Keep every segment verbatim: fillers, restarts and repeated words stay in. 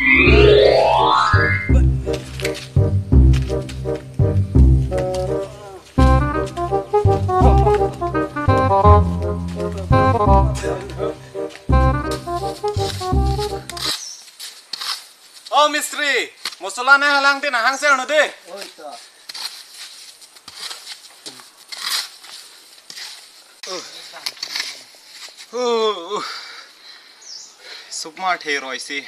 Oh, mistri, mosola nanghalang te nang hangser no de. Uh, uh. Sukmar the roi si.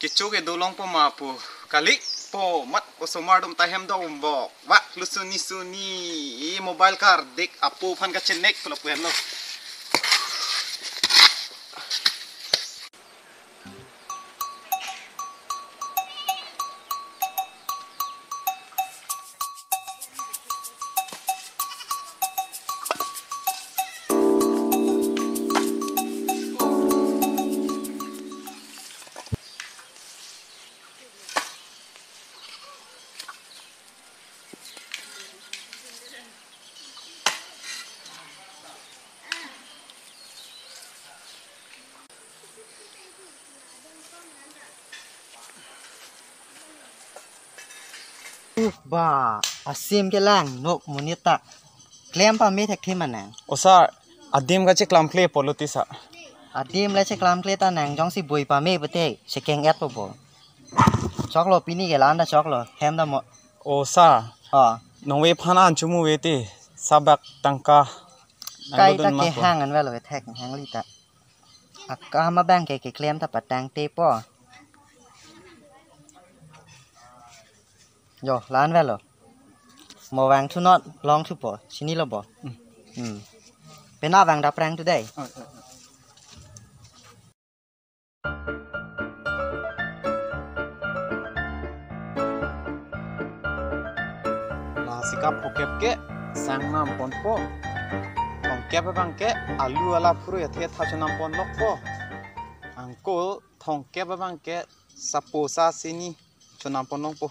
Kecho ke dolong po ma pu. Kali po mat osomar dum ta hem dong bok. Wa lu suni suni. I mobile kardik apo aphan kachenek pulo pu henlo. Ba, asim kelang nok monit ta klem pame thekthe ma nang. O sir, adim kacheklamkle pulo ti sir. Adim le cheklamkle ta nang jongsi bui pame pute chekeng-et po bo. Choklo pini ke la-an ta choklo, hem ta mo. O sir. Oh. Nongve aphan an chumu ve ti sabak tangka. Kai ta nangdodun ma ko. Kehang an velo ve thek hangli ta. Akam abang ke keklem ta patangte po. Jo, la-an velo. Mo vangthu not, longthu po, chinilo bo. Hmm. Hmm. Penap vang daprang tu dei. Oh, oh, oh. La sikap phokep ke sang nam ponpo. Thomkep abang ke alu ala phurui athe tha chonam ponlokpo. Angko thomkep abang ke saposa sini chonam ponlongpo.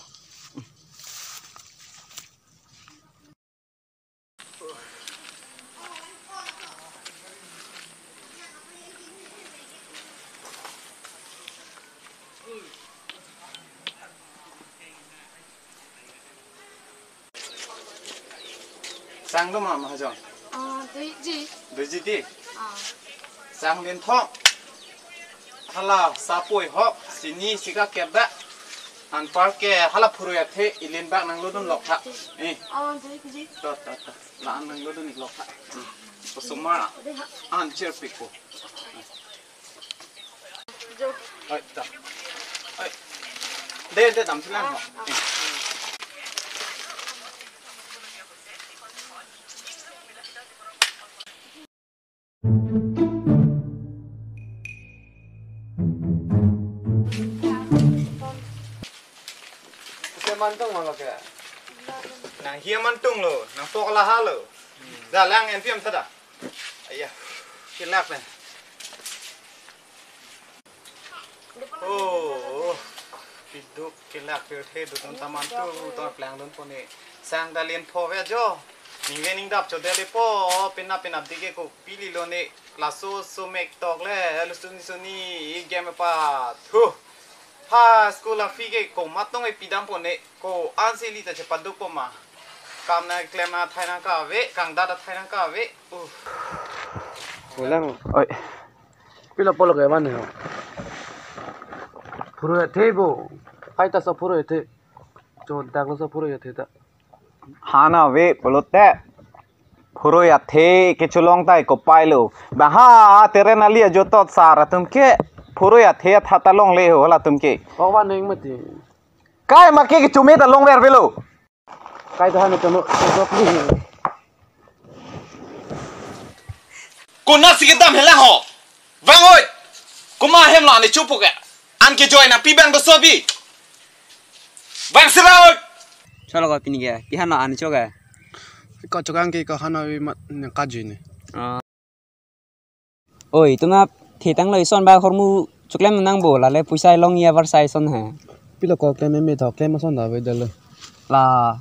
Sang do ma mahajon? Ah, duiji. Duiji ti? Ah. Sang linthom. Hala sapoi hok, sini sika kep da. Anpar ke hala phurui athe, ilin bak nanglodunlok tha. Eh. Ah, duiji. To, to, to. La-an nanglodun-ik lok tha. Hmm. Osomar an cherpik po. Jo. Oi, ta. Oi. De, de, damsi lang ho. Ah, ah. Eh. Kuse mantung ma lo ke? Nang hia mantung lo, nang pok la ha lo. Da lang en piam sada. Aya, kelak ne. Oh, piduk kelak pirthe dudun taman tu, to plangdun po ne. Sang dalin pho ve jo. Ningve ningdap chodele po, penap penap dike ko pililo ne. Laso sumek tok le, lu suni suni, i game pa. Thu. Ha, school a fee ke ko matong e pidam po ne, ko ansi li ta chepaduk po ma. Kam nangklem athai nangkave, kangdat athai nangkave. Uh. Ulang. Oi. Pilo polo ke man ho. Phurui athe bo. Kai ta so phurui athe. Cho dak lo so phurui athe ta. Hana ve pulote. Phurui athe kecholong tai kopai lo. Bang ha teren ali ajotot sar atum ke. Phurui athe atha ta longle ho latum ke. Kok van neng mati. Kai ma ke kechume ta longver velo. Kai ta hanu tono, tono pli. Konatsi kedam helang ho. Vang oi. Komat ahem lo ani chupu ke. An ke join api bang doso bi. Vang sira oi. Cholo ko pini ke. Pi hanu ani cho ke. Ko chokang ke ko hanu wi mat ne ka join ne. Ah. Oi, tuma thitang lo ison ba hormu chuklem nang bo, lale puisai long ya varsai son he. Pilo ko klem me tho klem son da ve dal. La,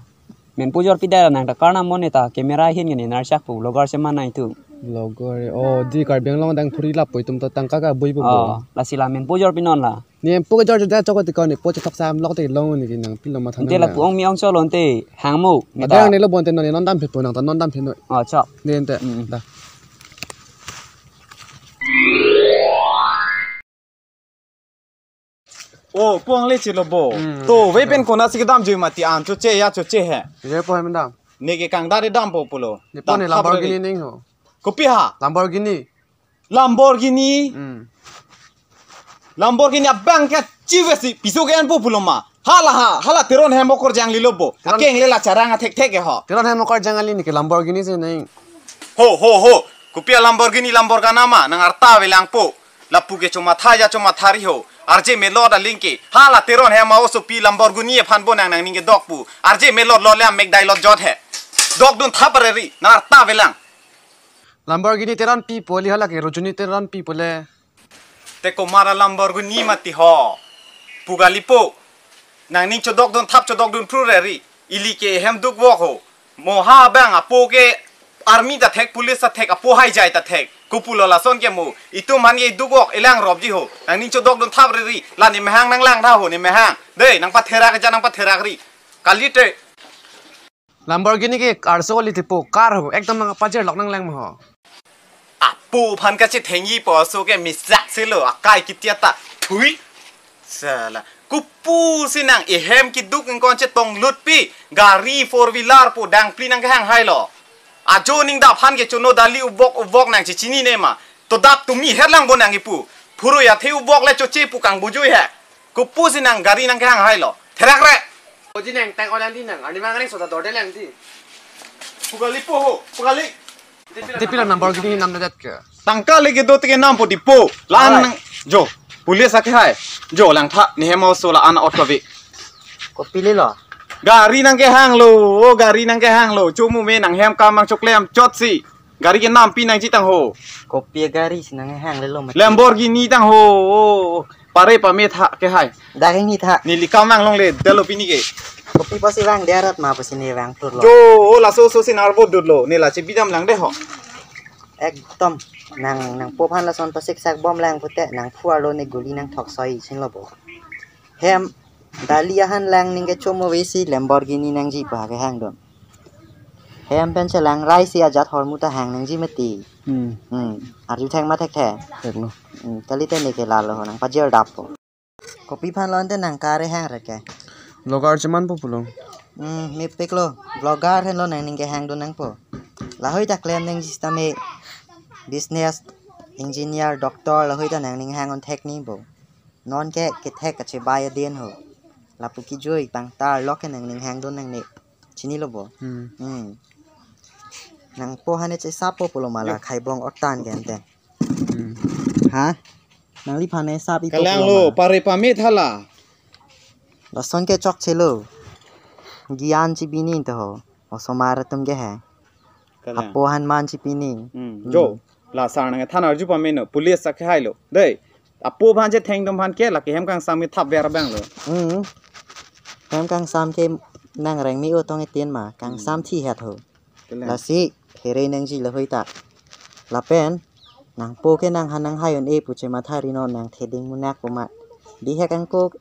men pujor pida nang ta karna mon ta camera hin ngene narchak pu vlogger se manai tu. Vlogger. Oh, di Karbi Anglong dang phuri lap poi tum to tangka ka bui bo. Oh, lasi la men pujor pinon la. Ne po ke jor jor da chok ti ko ne po chethok sam lok te long ne ke nang pilo matha. Ante nang la puong mi ong cholo ante hang mo. Ada nang ne lo bonte non ne non dam phe po nang ta non dam phe noi. Oh, chok. Ne ante. Mm. Da. Oh, puang le chelo bo. Mm. To, ve pen konatsi kedam jui mati an, choche ya, choche he. Ye po hem dam. Ne ke kangdari dam po pulo. Ne po ne Lamborghini ning ho. Kopi ha? Lamborghini. Lamborghini. Mm. Lamborghini abang ke chivesi piso ke an po pulo ma. Hala ha, hala Teron hem okor jangli lo bo. Teron akeng le la charang athek thek ke ho. Teron hem okor jangli ne ke Lamborghini si ning. Ho, ho, ho. Kopi a Lamborghini Lamborghana ma, nang arta avelang po. Lapu ke chomatha ya chomatha ri ho. Arje melot aling ke. Hala Teron hem a osopi Lamborghini aphan bo nang nangning kedok pu. Arje melot lo le amek dai lot jot he. Dokdun thap re ri. Nang arta avelang. Lamborghini Teron pi po le hala ke Rojuni Teron pi po le. Te komat a Lamborghini mati ho. Pu kali po. Nangning chodokdun thap chodokdun phru re ri. Ili ke hem dukvok ho. Mo ha bang apo ke army ta thek, police ta thek, apo haijai ta thek. Kopulo lason ke mo. Itum han ke dukvok elang rop ji ho. Nangning chodokdun thap re ri. La ne mehang nang lang tha ho ne mehang. Dei, nang patherak ja nang patherak ri. Kalite. Lamborghini ke arso quality po car ho, ekdom nang pajir lok nang lang ho. Apo aphan kachethengji po aso ke misak selo, akai kitia ta thui. Sala, kopusi nang ehem keduk ingkon chetong lut pi, gari four wheeler po dang pli nang kehang hai lo. Ajo ning da aphan ke chono dali ubok ubok nang chechini ne ma. To dap tumi her lang bo nang ipu. Phuru ya the ubok le choche pu kang bujui he. Kopusi nang gari nang kehang hai lo. Therak re. Oji nang tang olang di nang. Ani mang ring soda dorde lang di. Pu kali po ho. Pu kali. Te pilo Lamborghini nam nadat ke. Tangka lagi do tike nam po di po. Lan nang. Jo. Police ake hai. Jo lang tha. Ne hem oso la an ot kave. Kopi le lo. Gari nang kehang lo. Oh, gari nang kehang lo. Chomu me nang hem kamang choklem chotsi. Gari ke nam pi nangji tang ho. Kopi gari si nang hang le lo mati. Lamborghini tang ho. Oh, pare pame tha ke hai. Daging ni tha. Neli kamang longle dalo pini ke. Kopi pasi vang derat ma pasi ne vang tur lo. Jo, oh, laso so si narvo dut lo. Ne la che bidam lang de ho. Ekdom nang nangpo aphan lason pasik sak bom lang pute nang phuar lo ne guli nang thok soi chin lo bo. Hem dali ahan lang ning kechomo vesi Lamborghini nangji pa kehang dun. Hem pen chelang rai si ajat hormu ta hang nangji mati. Hmm. Hmm. Arju thek ma thekthe. Thek lo. Hmm. Kali te ne ke lalo nang pajir dap po. Kopi aphan lo ante nang kare hang re ke. Vlogger cheman po pulo. Hmm, mepik lo. Vlogger henlo nangning kehang dun nang po. Lahoi ta klem nangji sitame business, engineer, doctor, lahoi ta nangning hang on thek ni bo. Non ke kethek kachebai aden ho. Lapu kijui pangtar lok ke nangning hang dun nangne. Chini lo bo. Hmm. Hmm. Nangpo hane che sapo pulo mala. Yo. Khai bong otan ke ante. Hmm. Ha? Nangliphan ne sap ipo kalang pulo lo, ma. Pare pame tha la. Lason ke chokche lo. Gyan chibini to ho. Osomar atum ke he. Kalang. Apo han man chipini. Hmm. Hmm. Jo. La sar nang than arju pameno. Police sak hai lo. Dei. Apo aphan chetheng dum aphan ke la ke hem kangsam ke thap ver bang lo. Hmm. Hem kangsam ke nang reng mi o tong etin ma. Kangsam Hmm. thi het ho. Kelang. Lasi here nangji lahoi ta. Lapen nangpo ke nang han nang hai un-e pu chematha ri non nang theding munak pu ma. Bihek angko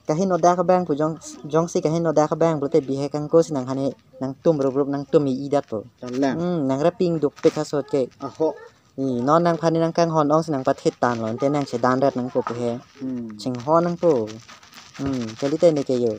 kahin odak abang pu jong jongsi kahin odak abang pulote bihek angko si nang hane nangtum rup rup nangtum i-i dat po. Kelang. Hmm, nang raping duk pek hasot ke. Aho. I, non nangphan nangkanghon ong si nang pathet tan lo, ante nang chedan ret nang po pu he. Hmm. Chinghon nang po. Hmm, kali te ne ke yo.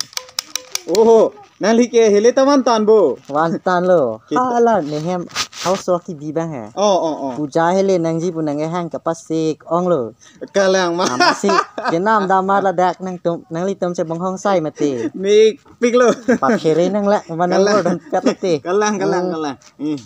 Oh, nangli ke hele ta van tan bo. Van tan lo. Kita. Hala ne hem house work ki bi bang he. Oh, oh, oh. Puja hele nangji pu nang hang kapasik ong lo. Kalang ma. Amasi kenam damar ladak nangtum nanglitum chebong hong sai mati. Mepik lo. Pakhere nang lak manang Kalang. Lo dan kat mati. Kalang, kalang, Hmm. kalang. Hmm.